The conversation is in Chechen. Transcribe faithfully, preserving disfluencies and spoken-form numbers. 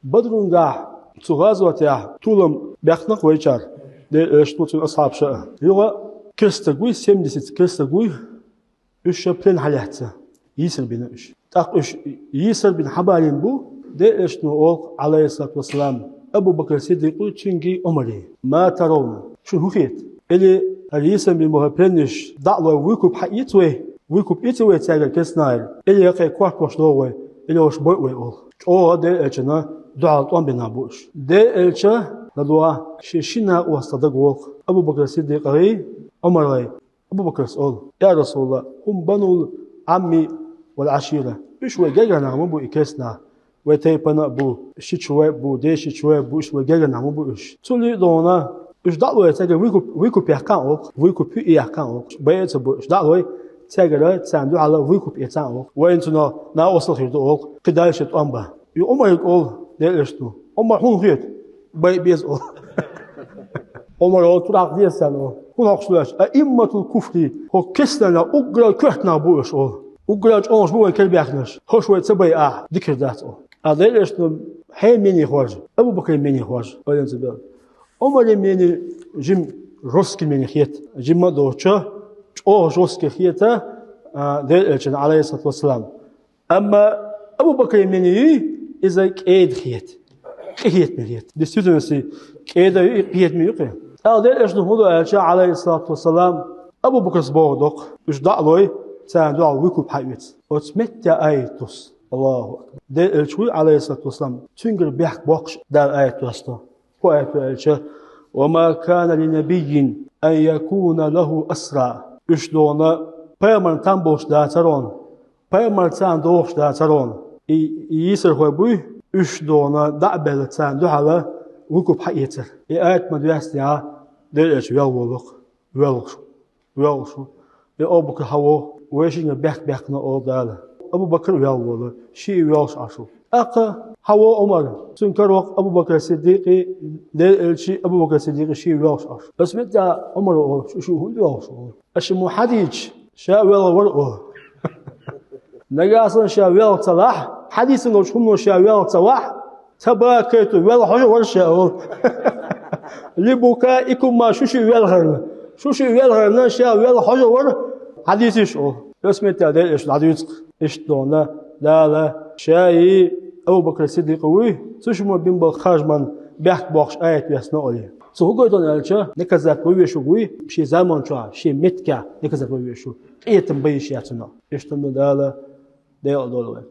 Бадрангахь цу гӀазотехь толам баьккхина-кх вайчара, Делан Элчано, цуьнан асхьабаша а. Юха керстаг вуй, семьдесят керстаг вуй, уьш ша плен хьалаьцна, йийсар бина уьш. ТӀаккха уьш йийсар бина хьабалийна бу, Делан Элчано олу-кх, Ӏалайхиссалату вассалам, Абу Бакр Сиддикъе, цуьнга, Ӏумаре: «Ма таравна? Шуна хӀун хета? Или хӀара йийсар бина болу хӀара пленнаш дӀа а лой, вуй-куп хьаэца вай? Вуй-куп эций вай цаьргара керстанера? Или кхин кортош догӀу вай? Или уьш бойъу вай?» — олу. ЧӀогӀа Делан Элчанна дуьхьал тӀом бина бу уьш. Делан Элча, ладогӀа, шен шина накъостах дагаволу-кх Абу Бакр СиддикъагӀий, ӀумаргӀий. Абу Бакрас олу: «Я РасулаллахӀ, хӀум банул Ӏамми вал Ӏашира». Уьш вай гергара нах ма бу, и керстанаш. Вай тайпана а бу, шичой а бу, дешичой а бу, уьш вай гергара нах ма бу уьш. Цул а догӀна, уьш дӀа а лой, цаьргара вуй-куп, вуй-куп яьккхина олу-кх, вуй-куп хӀуъа яьккхина олу-кх. Байъа а ца бо, уьш дӀа а лой, цаьргара царна дуьхьал вуй-куп эцна олу-кх. Вайна цунах накъостал хир ду олу-кх, кхин дальше тӀом бан. И Ӏумарга олу Делан Элчано: «Ӏумар, хӀун хета? Байъа беза», — олу. Ӏумар олу: «Турахь деза царна», — олу. «ХӀун хьокхуш ду аьлча?» «Аимматул куфри, хӀокху керстанех уггар а коьрта нах бу уьш», — олу. «Уггар а чӀогӀанаш бу вайн кербаьхкинарш. ХӀорш вай ца байахь, дика хир дац», — олу. Ткъа Делан Элчанан хьенан мнение хоржу, Абу Бакран мнение хоржу, ойла ца бел. Ӏумаран мнение жима жёсткий мнение хета. Жимма а доцуш, чӀогӀа жёсткий хета, а, Делан Элчанан, Ӏалайхиссалату вассалам. Амма Абу Бакран мнение иза кӀеда хета. Къинхетаме хета. Действительно, кӀеда ю и, къинхетаме ю-кх и. ТӀаккха Делан Элчано хӀун до аьлча, Ӏалайхиссалату вассалам, Абу Бакрас бохург до-кх: «Уьш дӀа а лой, царна дуьхьал вуй-куп хьаэца». Оцу меттехь аят доссу. Аллаху акбар. Делан Элча вуй, Ӏалайхиссалату вассалам, цуьнгара бехк боккхуш Дала аят доссу. ХӀун аят ду аьлча: «Ва ма кана ли набиййин ан якуна лаху асра». Уьш догӀна пайхамарна там болуш дацара хьуна. Пайхамар царна догӀуш дацара хьуна. И, и йийсархой буй, уьш догӀна дӀа а баьлла, царна дуьхьал вуй-куп хьаэцар. И аят ма-доьссинехь, Делан Элча велла волу-кх, воьлхуш, воьлхуш ву. И Абу Бакр хьавогӀу, вайшинна бехк баьккхина олу Дала. Абу Бакр а велла волу, шиъ а воьлхуш Ӏаш ву. ТӀаккха хьавогӀу Ӏумар, цуьнан карахь Абу Бакр Сиддикъий, Делан Элчий, Абу Бакр Сиддикъий шиъ а воьлхуш Ӏаш ву. Оцу меттехь Ӏумара олу: «Шу, шу хӀунда воьлхуш?» — олу. Аша ма хьадийча, ша велла вара, олу. Нагахь санна ша велла ца лахь, хьадийцина долчу хӀумано ша велла ца вахь, ца баккхайту велла хьожа вара ша, олу. Ли букаикума, шу шиъ велхарна. Шу шиъ велхарна ша велла хьожа вара, хьадийцийша, олу. Оцу меттехь Делан Элчано дӀадуьйцу-кх, иштта догӀна, Дала шаьш Абу Бакр Сиддикъ вуй, цу шимма бина болу харжаман бехк боккхуш аят доьссина олий. Цо хӀун гойту аьлча, наказать бан везаш верг вуй, шен заманчохь, шен меттигехь наказать бан везаш верг ву. Къинхетам бан йиш яц цунах. Иштта ма Дала декъала дойла вай.